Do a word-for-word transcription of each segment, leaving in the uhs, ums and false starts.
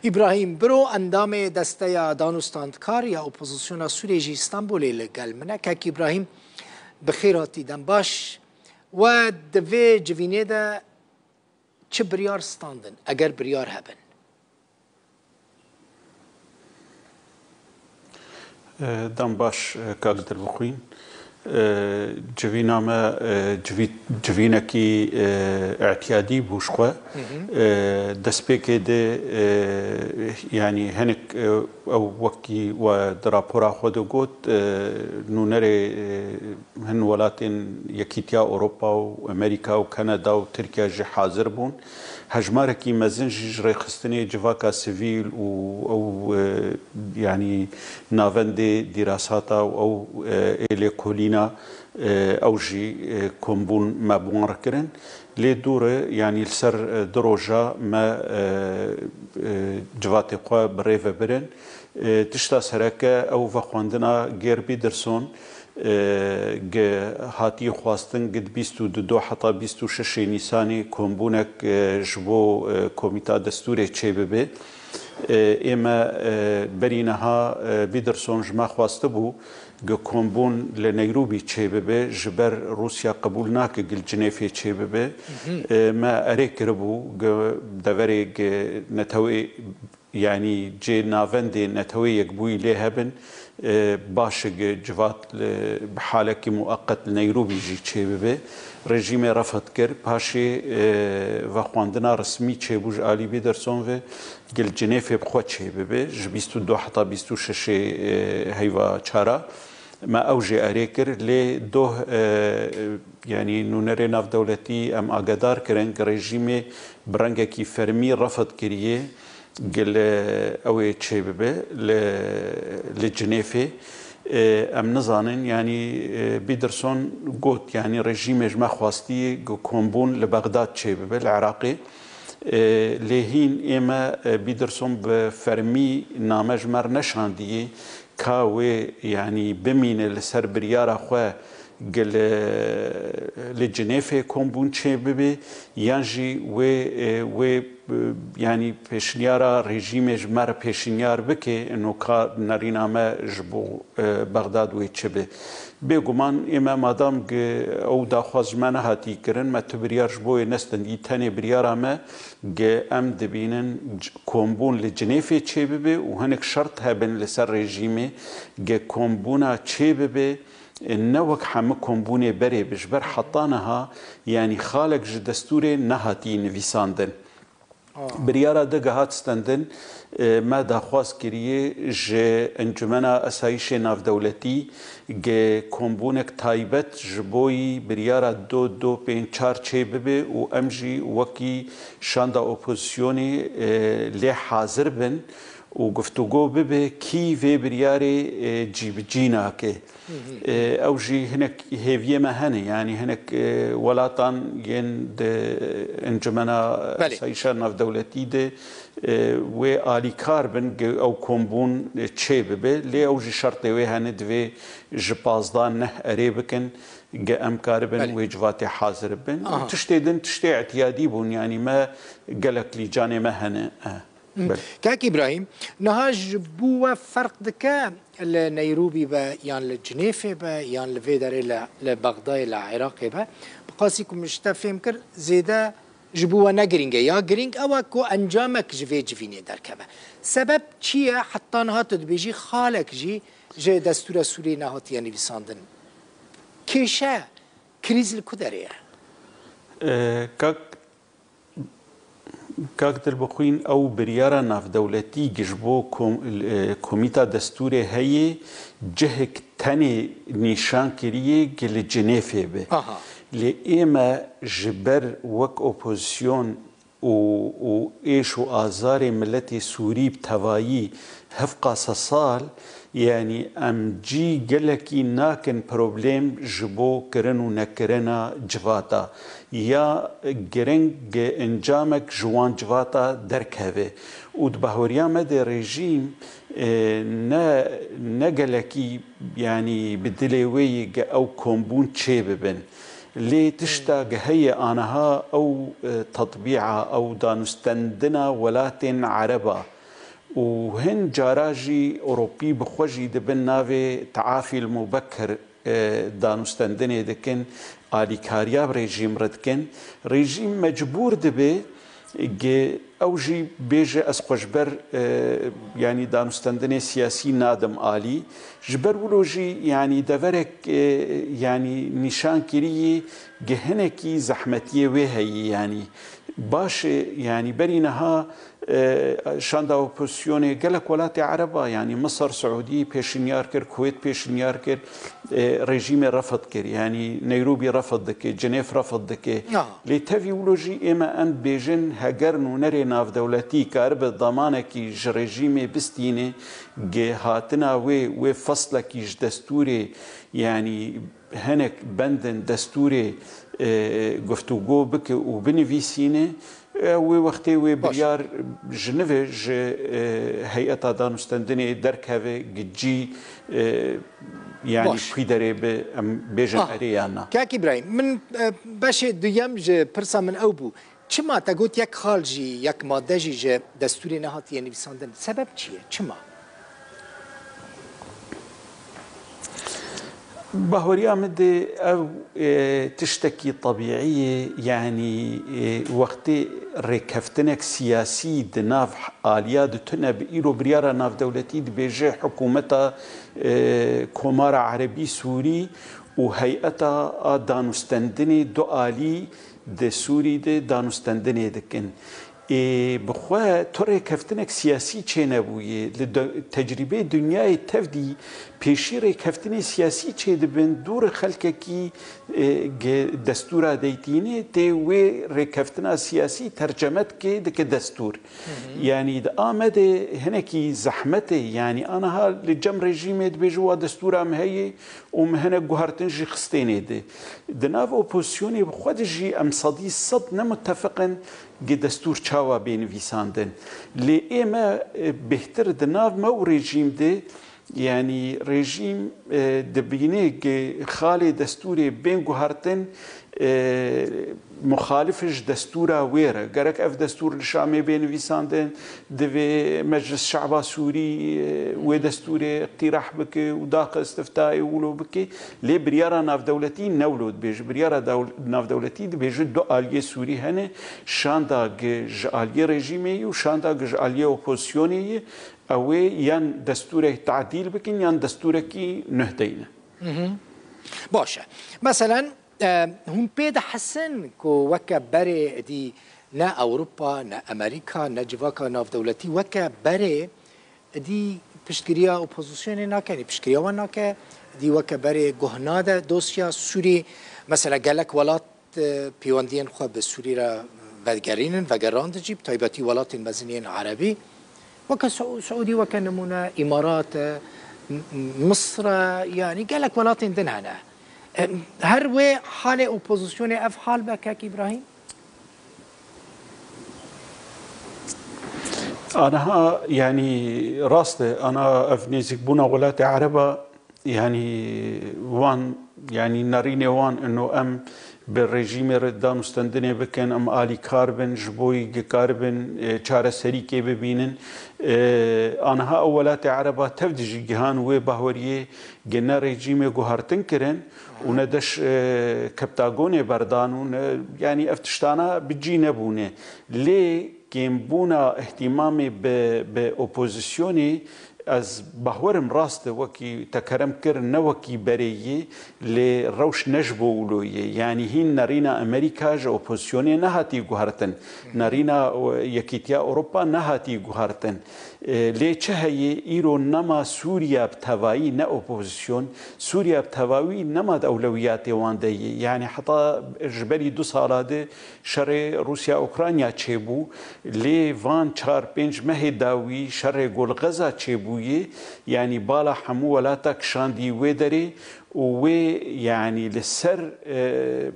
Îbrahîm Biro, endamê Desteya Danûstandkar ya Opozisyona Sûrê jî Stenbolê li gel min e. Kek Îbrahîm, bi xêr hatî, dem baş. We di vê civînê de çi biryar standin, eger biryar hebin? Dem baş, kak Dilbixwîn. Civîna me civî-, civînekî îtiyadî bû ji xwe. Destpêkê de, yanî hinek, ew wekî we di rapora xwe de got, nûnerê hin welatên Yekîtiya Ewropa û Amerîka û Kanada û Tirkiye jî hazir bûn. Hejmarekî mezin jî ji rêxistinê civaka sivîl û ew, e, yanî navendê dîrasata û ew, e, ê lêkolîna, e, ew jî, e, kombûn me bi wan re kirin. Lê dû re, yanî li ser, e, du roja me, e, e, civatê xwe bi rê ve birin. E, tişta sereke ew vexwendina Geir Biderson, e, gi hatiye xwestin gi di bîst û du heta bîst û şeş Nîsanê kombûnek, e, ji bo, e, Komîta Destûrê çêbibe. E, ê me, e, berî niha, e, Biderson ji me xwestibû gi kombûn li Neyrûbî çêbibe, ji ber Rûsya qebûl nake gi li Cinêfê çêbibe. E, me erê kiribû gi deverê gi netewê yanî cê navendê Netewê Yekbûyî lê hebin, e, baş e gi civat li, bi halekî mueqet li Neyrûbî jî çêbibe. Rejîmê refet kir. Paşê, e, vexwendina resmî çêbû ji alî Biderson ve, gi li Cinêfê bi xwe çêbibe. Ji bîst û du heta bîst û şeş, e, heyva çara. Me ew jê erê kir, lê doh, e, yanî nûnerê navdewletî em agedar kirin, gi rejîmê bi rengekî fermî refet kiriye. Gele ew ê çêbibe li, li Cinêfê. E, em nizanin, yanî, e, Biderson got, yanî rejîmê ji me xwestiye ku kombûn li Bexdad çêbibe, li Iraqê. E, lê hîn ê me, e, Biderson bi fermî name ji me re neşandiye, ka wê, yanî, bimîne li ser biryara xwe, gele li Cinêfê kombûn çêbibe, yan jî wê, e, wê, e, yanî pêşniyara rejîmê ji me re pêşinyar bike, ino ka nerîna me ji bo, e, Bexdad wê çi be. Bêguman ê me madam gi ew daxwaz ji me nehatî kirin, me tu biryar ji bo wê nestendî, tenê biryara me gi em dibînin c-, kombûn li Cinêfê çêbibe û hinek şert hebin li ser rejîmê gi kombûna çêbibe, ne wek hemû kombûnê berê be. Ji ber heta niha, yanî xalek ji destûrê nehatî nivîsandin. Biryara di gihat stendin, e, me daxwaz kiriye ji Encumena Esayîşê Navdewletî gi kombûnek taybet ji bo yî biryara do do pênc çar çêbibe û em jî wekî şanda opozisyonê, e, lê hazir bin û guftûgo bibe kî vê biryarê, e, cîbicî nake. E, ew jî hinek hêviyê me hene, yanî hinek, e, welatan yên di Encumena Belê. Esayîşa Navdewletî de, e, wê alîkar bin, ge-, ew kombûn, e, çê bibe. Lê ew jî şertê wê hene, divê ji pazdeh neh erê bikin, ge em karibin Belê. Wê civatê hazir bin. Aha. Tiştê din, tiştê îtiyadî bûn, yanî me gelek lîcanê me hene. E. Belê. Kak Îbrahîm, niha ji bo we ferq dike li Neyrûbî be yan li Cinêfê be yan li vê derê li, li Bexdayê li Iraqê be? Bi qasî ku min ji te fêm kir, zêde ji bo we ne girîng e. Ya girîng ew e ku encamek ji vê civînê derkeve. Sebeb çi ye? Heta niha tu dibêjî xalek jî ji destûra Sûriyê nehatiye nivîsandin. Kêşe, krîz li ku derê ye? E, kak Kak Dilbixwîn, ew biryara navdewletî gi ji bo kom-, e, Komîta Destûrê heye, cihek tenê nîşan kiriye gi li Cinêfê be. Aha. Lê ê me ji ber wek opozisyon û, û êş û azarê miletê Sûrî bi tevayî hevqa sesal, yanî em cî gelekî nakin problem ji bo kirin û nekirina civata. Ya giring encamek ji wan civata derkeve. Û di bahweriya me de rejîm, e, ne, ne gelekî, yanî bi dilê wê yî ge ew kombûn çê bibin. Lê tişta ge heye aniha ew, e, tetbîa, ew danûstendina welatên Ereba, û hin cara jî Ewropî bi xwe jî dibin navê teafîl mubekir, e, danûstendinê dikin, alîkariya bi rejîm re dikin. Rejîm mecbûr dibe, gi ew jî bêje, ez xwe ji ber, e, yanî danûstendinê siyasî nadim alî. Ji ber wilo jî, yanî deverek, e, yanî nîşan kirî gi hinekî zehmetiyê wê heyî, yanî baş e, yanî berî niha, e, şanda opozisyonê gelek welatê Ereba, yanî Misir, Siûdî pêşinyar kir, Kuwêt pêşinyar kir, e, rejîmê refid kir. Yanî Neyrobî refid dike, Cenêv refid dike. Aha. Lê tevî wilo jî ê me em dibêjin, heger nûnerê navdewletî karibe damanekî ji rejîmê bistîne, gi hatina wê, wê feslekî ji destûrê, yanî hinek bendên destûrê, e, guftûgo bike û binivîsîne, e, wê wextê wê Baş. biryar ji nivê ji, e, heyeta danûstendinê derkeve, gi cî, e, yanî Baş. kî derê bi, em bêjin Ah, erê yan na. Kak Îbrahîm, min, e, beşê duyem ji pirsa min ew bû. Çima te got yek xal jî, yek madde jî ji destûrê nehatiye nivîsandin? Sebeb çi ye? Çima? Bahweriya min de ev, e, tiştekî tebîî ye, yanî, e, wextê rêkeftinek siyasî di nav aliya ditune bi îro biryara navdewletî dibêje hikûmeta, e, Komara Erebî Sûrî û heyeta a danûstendinê du alî di Sûrî de danûstendinê dikin. Ê, bi xwe tu rêkeftinek siyasî çênebûye. Li de-, tecrîbeyê dinyayê tevdî pêşî rêkeftinê siyasî çêdibin, dû re xelkekî, e, ge-, destûra deytînê tê wê rêkeftina siyasî terceme dike, dike destûr. Hı hı. Yanî di Amedê hinekî zehmet e, yanî aniha li cem rejîmê dibêje wa destûra me heye û me hinek guhertin jî xistênê de. Di nav opozisyonê bi xwe de jî em sedî sed ne mutefiq in, gi destûr çawa bê nivîsandin. Lê ê me, e, bêhtir di nav me û rejîm de, yanî rejîm, e, dibîne gi xalê destûrê bên guhertin, e, muxalif ji destûra wê re. Gerek ev destûr li Şamê bê nivîsandin, divê Meclis Şeba Sûrî, e, wê destûrê îqtîrah bike û daxa îstiftayê wilo bike. Lê biryara navdewletî ne wilo dibêje. Biryara daw-, navdewletî dibêje du aliyê Sûrî hene, şanda gi ji aliyê rejîmê yî û şanda gi ji aliyê opozisyonê yî, ew ê yan destûrek tadîl bikin yan destûrekî nuh deyne. Mhm. Baş e. Meselen, e, hûn pê dihesin ku weke berê êdî ne Ewropa, ne Amerîka, ne civaka navdewletî weke berê êdî piştgiriya opozisyonê nake, êdî piştgiriya wan nake, êdî weke berê guh nade dosya Sûrî. Mesela gelek welat, e, pêwendiyên xwe bi Sûrî re vegerînin, vegerandin jî, bi taybetî welatên mezin yên erebî. Weke Sou-, Siûdî, weke nimûne Îmarat e, M-, M-, Misr e, yanî gelek welatên din hene. E, her wê halê opozisyonê ev hal be, kek Îbrahîm? Aniha, yanî rast e, ana ev nêzîkbûna welatê Ereba, yanî wan, yanî nerînê wan ino em bi rejîmê re danûstendinê bikin, em alîkar bin, ji bo yî gikaribin, e, çareserîkê bibînin. E, aniha ew welatê Ereba tev dijî gihan wê bahweriyê, gi ne rejîmê guhertin kirin û ne deş, e, keptagonê berdan û ne, yanî ev tiştana bi cî nebûne. Lê kêmbûna îhtîmamê bi, bi opozisyonê, ez bahwerim rast e, wekî te kerem kir, ne wekî berê yê, lê rewş ne ji bo wilo yê. Yanî hîn nerîna Amerîka ji opozisyonê nehatî guhertin. Nerîna, e, Yekîtiya Ewropa nehatî guhertin. E, lê çi heye, îro nema Sûriya bi tevayî, ne opozisyon, Sûriya bi tevayî nema di ewlewiyatê wan de ye. Yanî heta ji berî du sala de şerê Rûsya-Ukrayna çêbû, lê van çar pênc mehê dawî şerê ku li Xeza çêbûyê, yanî bala hemû welata kişandî wê derê û wê, yanî li ser, e,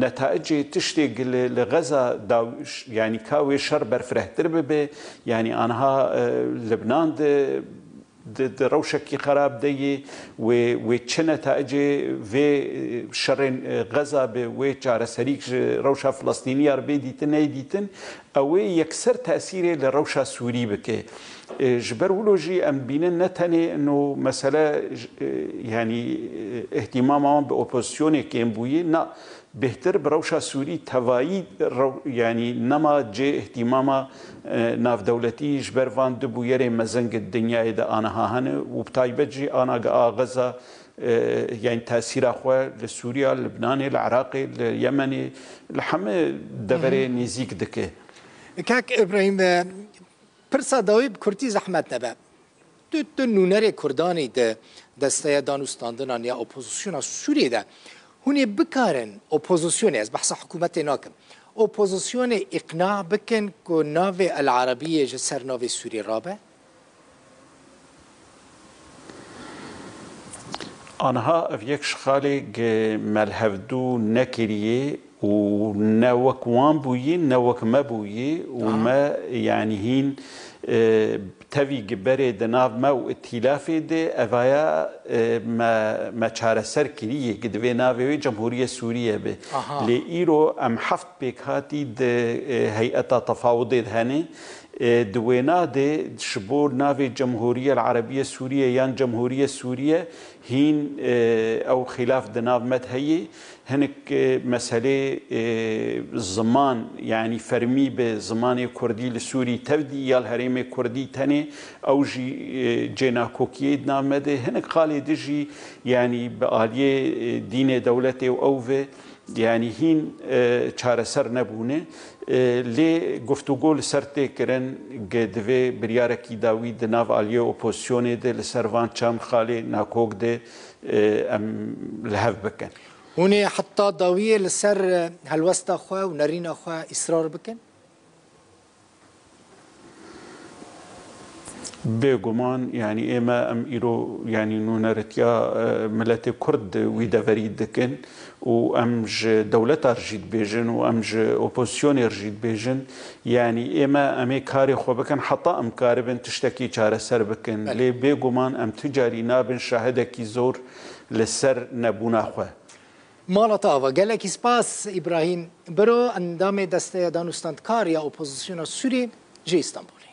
netaicê tiştê li, li Xeza daw-, yanî ka wê şer berfirehtir bibe, yanî aniha, e, Libnan de di, di rewşekî xerab de yê, wê, wê çi netayicê vê, e, şerên, e, Xeza bi, wê çareserîk ji rewşa Filistîniya re bê dîtin, neyê dîtin, ew ê yekser tesîrê li rewşa Sûrî bike. E, ji ber wilo jî em dibînin ne tenê ino mesele, e, yanî, e, îhtîmama wan bi opozisyonê kêm bûyî, na, bêhtir bi rewşa Sûrî tevayî rew-, yanî nema cê îhtîmama, e, navdewletî ji ber van du bûyerê mezin di dinyayê de aniha hene û bi taybet jî aniha a Xeza, e, yanî tesîra xwe li Sûriya, li Libnanê, li Iraqê, li Yemenê, li hemî deverê nêzîk dike. Kak Îbrahîm, e, pirsa dawî bi kurtî zehmet nebe. Tu, tu nûnerê Kurdan î di desteya danûstandinan ya opozisyona Sûriyê de. Hûn ê bikarin opozisyonê, ez behsa hikûmetê nakim, opozisyonê îqna bikin ku navê El Arabiyê ji ser navê Sûriyê rabe? Aniha ev yek ji xalê gi me li hevdû nekiriye û ne wek wan bûyî, ne wek me bûyî û Aha. me, yanî hîn, e, tevî gi berê di nav me û îtîlafê de evaya, e, me, me çareser kiriye, gi divê navê wê Cemhûriye Sûriye be. Aha. Lê îro em heft pêkhatî di, e, heyeta tefawudê de hene. E, di wêna de ji bo navê Cemhûriye El Arabiye Sûriye yan Cemhûriye Sûriye hîn, e, ew xîlaf di nav me de heye. Hinek, e, meselê, e, ziman, yanî fermî bi zimanê kurdî li Sûrî tevdî ya li herêmê kurdî tenê, ew jî, e, cênakokiyê di nav me de. Hinek xalê di jî, yanî bi aliyê, e, dînê dewletê û ew ve, yanî hîn, e, çareser nebûne. E, lê guftûgo li ser tê kirin, gi divê biryarekî dawî di nav aliyê opozisyonê de li ser van çend xalê nakok de, e, em li hev bikin. Hûn ê heta dawiyê li ser, e, helwesta xwe û nerîna xwe îsrar bikin? Bêguman, yanî ême em îro, yanî nûneritiya, e, miletê Kurd di wî deverî dikin û em ji dewleta re jî dibêjin û em ji opozisyonê re jî dibêjin, yanî ême em ê karê xwe bikin heta em karibin tiştekî çareser bikin. Belê. Lê bêguman em tu carî nabin şahidekî zor li ser nebûna xwe. Mala te ava. Gelekî spas Îbrahîm Biro, endamê Desteya Danûstantkar ya Opozisyona Sûrî ji Îstanbulê.